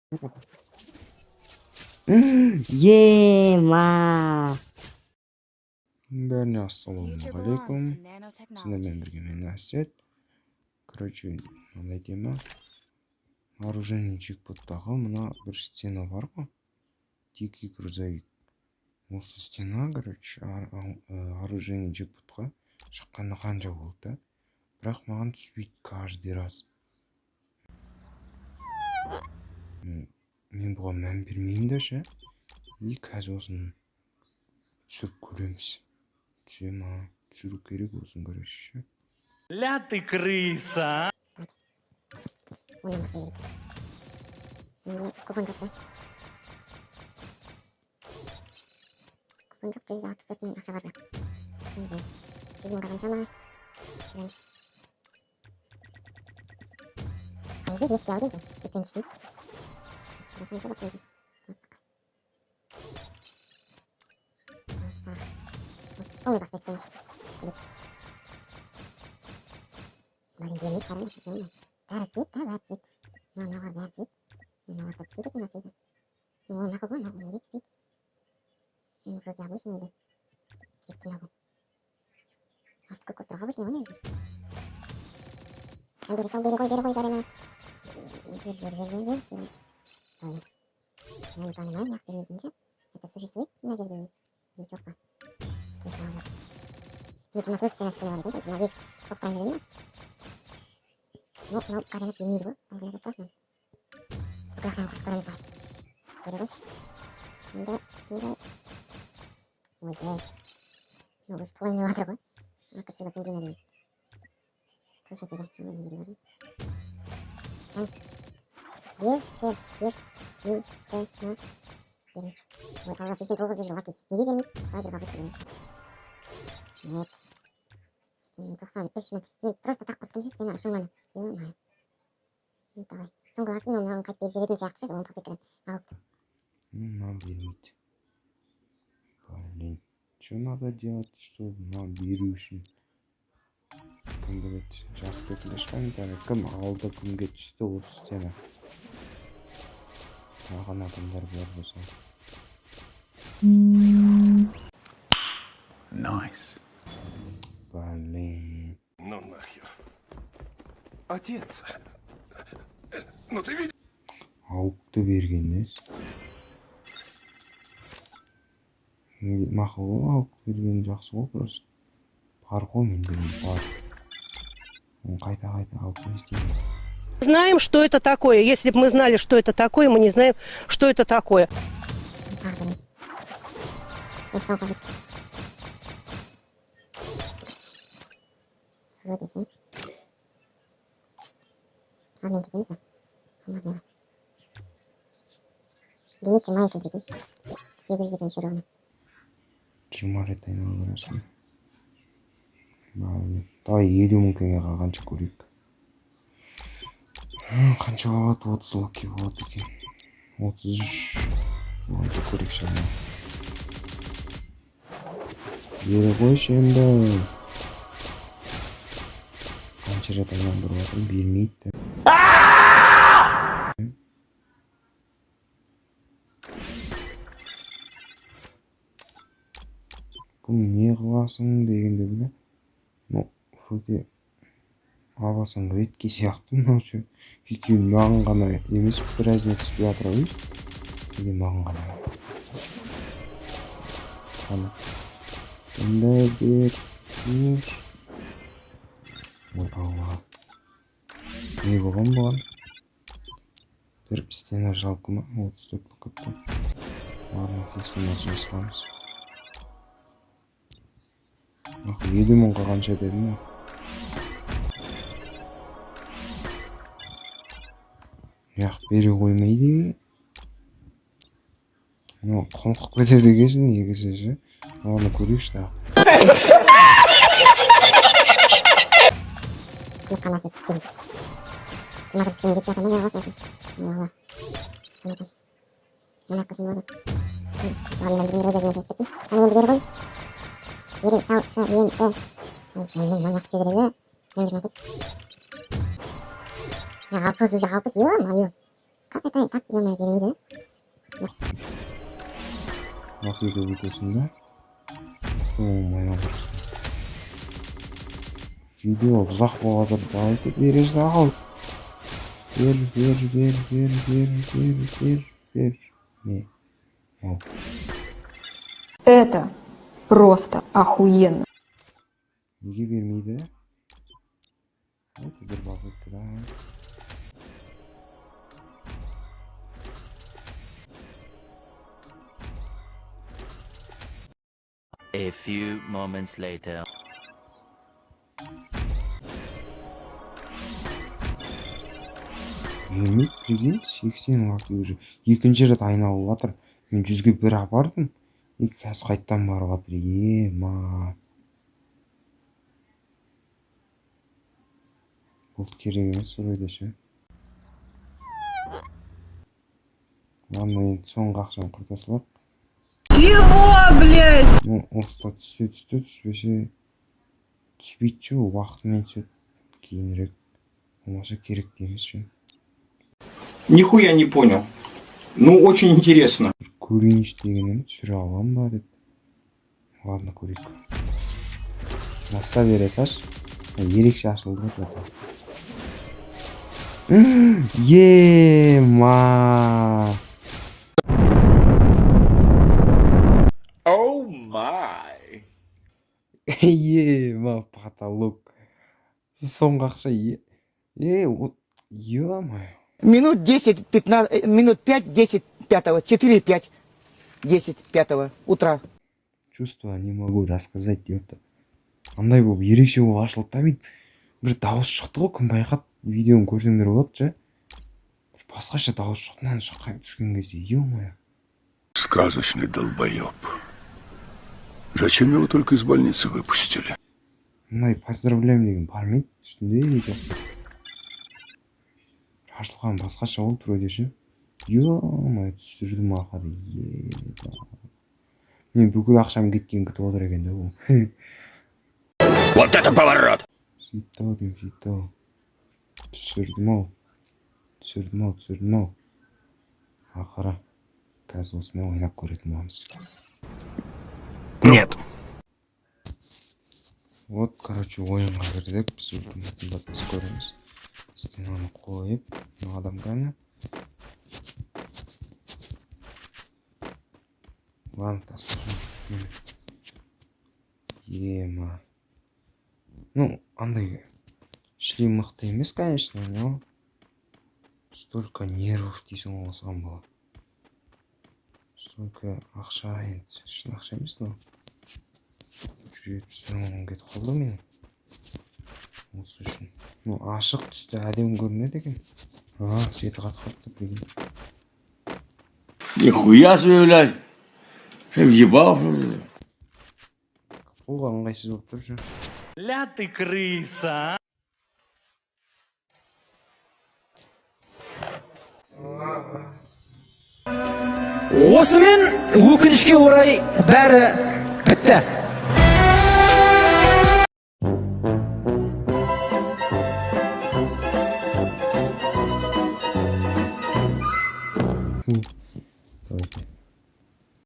Ема. Бәріне ассалаумағалейкум. Сіздермен бірге мен, Әсет. Короче, мынандай тема: оружейный джекпоттағы мына бір стена бар ғой, дикий грузовик. Осы стена, короче, оружейный джекпотқа шыққанына қанша болды да, бірақ маған түспейді каждый раз. Мен бұған мән бермеймін да ше. И қазір осыны түсіріп көреміз, түсе ма. Түсіру керек осыны, короче, ше. Ля ты крыса, а! Оннан бастай берейік. Менде купон жоқ ше. Купон жоқ, 164 000 ақша бар бірақ. Негізі 100 000 қалғанша ма түсіреміз. По идее, редкий ау деймін сол. Өйткені түспейді. Басқанша басқанша. Бастық. Так. Осы полный басып кеткенбіз. Блин, бермейді, қараңыз. Бәрі түседі да, бәрі түседі. Мыналар бәрі түседі. Мыналар да түспейді екен вообще. Ол мақұл ғой, мынау неге түспейді? Вроде обычный еді. Жеткен ау. Асты көп көп тұр, обычный ғой негізі. Ал, бере сал, бере ғой, бере ғой, Гарена. Бер, бер, бер, бер, бер. Блин. Я не понимаю, неғып бермейтінін ше. Это существует мына жерде өзі? Или жоқ па? Окей, жоқ. Мен 24 стена стена бар екен, 25 болып тұрайын деген ба? Ну, мынау Гарена бермейді ғой. Гарена болып тұрасың. Бүкіл ақшаны құртып көреміз ба? Бере қойшы. Енді, енді. Ойбай. Мынау өзі толайын деп жатыр ғой. Красиво пингвина деген. Точно себе. Не керек еді. Бер, ше, бер, ми, т, н. Бермейді. Ой, алла, 89 уже лаки. Неге бермейді? Давай бір попытка береміз. Нет. 93 000. Мен просто так құрттым ше стена үшін ғана. Ё-моё. Давай. Соңғы лаки мынаған қайтып беріп жіберетін сияқты ше, 10 попыткадан. Алып. Мынау бермейді. Блин, что надо делать, чтобы мынау беру үшін? Кім біледі, жазып кетіңдерші комментарий, кім алды, кімге түсті осы стена, алған адамдар бар болса. Nice. Блин. Ну нахер. Отец. Ну ты видишь? Ауыпты берген несі? Мақұл ғой, ауып берген жақсы ғой, просто бар ғой менде, ол бар, оны қайта қайта алып не істейміз? Знаем, что это такое. Если бы мы знали, что это такое, мы не знаем, что это такое. Тағы береміз. Осы соңғы попытка. Вроде ше. Обмен кетеміз ба? Алмазныйға. Лимит 20 екен, прикинь. 800 екен еще ровно. 20 рет айналдырасың. Блин, давай 50 000 теңге қалғанша көрейік. Қанша болады? 30 лаки болады екен, 33 болғанша көрейік шамалы. Бере қойшы енді. Қанша рет айналдырып жатырмын, бермейді. Бұны не қыласың дегенде біле. Ну, вроде алып алсаң, редкий сияқты мынау ше. Өйткені маған ғана емес, біразына түспей жатыр ау или маған ғана? Қане, енді бер, бер. Ой, алла, не болған бұған? Бір стена жалко ма? 34 болып кетті. Ладно, фиксін жасай саламыз. 50 000-ға қанша дедім ғой? Неғып бере қоймайды? Мынау қорқып кетеді екенсің негізі ше. Ладно, көрейікші тағы. Құлыққа насип келін. 24 түскеннен жетпей жатыр ма, не қыласың? Ой, алла. Соны айтамын. Мына қылсам болады. Оған мен жүрген өз өзіме сөйлесіп кеттім. Ана, енді бері ғой. Бере сал, шы, енді. Ой, блин, мына жаққа түсе береді. Мен 24. 60 уже, 60, ё-моё. Как это так, ё-моё, бермейді? Лакиді өтесің да. Ё-моё, видео ұзақ болып жатыр. Давайте, бере сал. Бер, бер, бер, бер, бер, бер, бер, бер. Не. О. Это просто охуенно. Неге бермейді? Давайте бір попытка, да. A few moments later. Бермейді, прикинь, 80 лаки уже. Екінші рет айналып жатыр. Мен 100-ге бір апардым. И қазір қайтадан барып жатыр. Ема. Бұл керек емес вроде ше. Ладно, енді соңғы ақшаны құрта салайық. Чего, блядь? Ну, осыда түссе түсті, түспесе түспейді ше, ол уақытымен түседі кейінірек. Болмаса керек те емес ше. Нихуя не понял. Ну, очень интересно. Бір көрейінші деген едім, түсіре аламын ба деп. Ладно, көрейік. Наста бере салшы. Ерекше ашылды ғой что-то. Ема! Oh my. Ема, потолок. Соңғы ақша ё-моё. Минут 10, 15, минут 5, 10, 5, 4, 5, 10, 5 утра. Чувство не могу рассказать депті. Андай болып, ерекше болып ашылды да, бүйтіп бір дауыс шықты ғой, кім байқады, видеоны көрсеңдер болады ше. Бір басқаша дауыс шықты мынаны шыққан түскен кезде, ё-моё. Сказочный долбоеб. Зачем его только из больницы выпустили? Мындай «поздравляем» деген бар ма еді үстінде или жоқ? Ашылған басқаша болды вроде ше. Ё-моё, түсірдім ақыры. Еба. Мен бүкіл ақшам кеткенін күтіп отыр екен да бұл. Вот это поворот! Сөйтті ау деймін, сөйтті ау. Түсірдім ау. Түсірдім ау, түсірдім ау. Ақыры. Қазір осымен ойнап көретін боламыз. Нет. Вот, короче, ойынға кірдік. Біз ультиматумда біз көреміз. Стенаны қойып, мына адам кәні. Ладно, тастайын. Ема. Ну, андай шлем мықты емес, конечно, но столько нервов дейсің ғой осыған бола. Столько ақша енді, шын ақша емес мынау. 171 000 кетіп қалды менің. Осы үшін. Ну, ашық түсті әдемі көрінеді екен. А, жеті қатып қалыпты, прикинь. Нихуя себе, блядь. Ты въебал, что ли? Қолға ыңғайсыз болып тұр ше. Ля ты крыса, а! Осымен, өкінішке орай, бәрі бітті.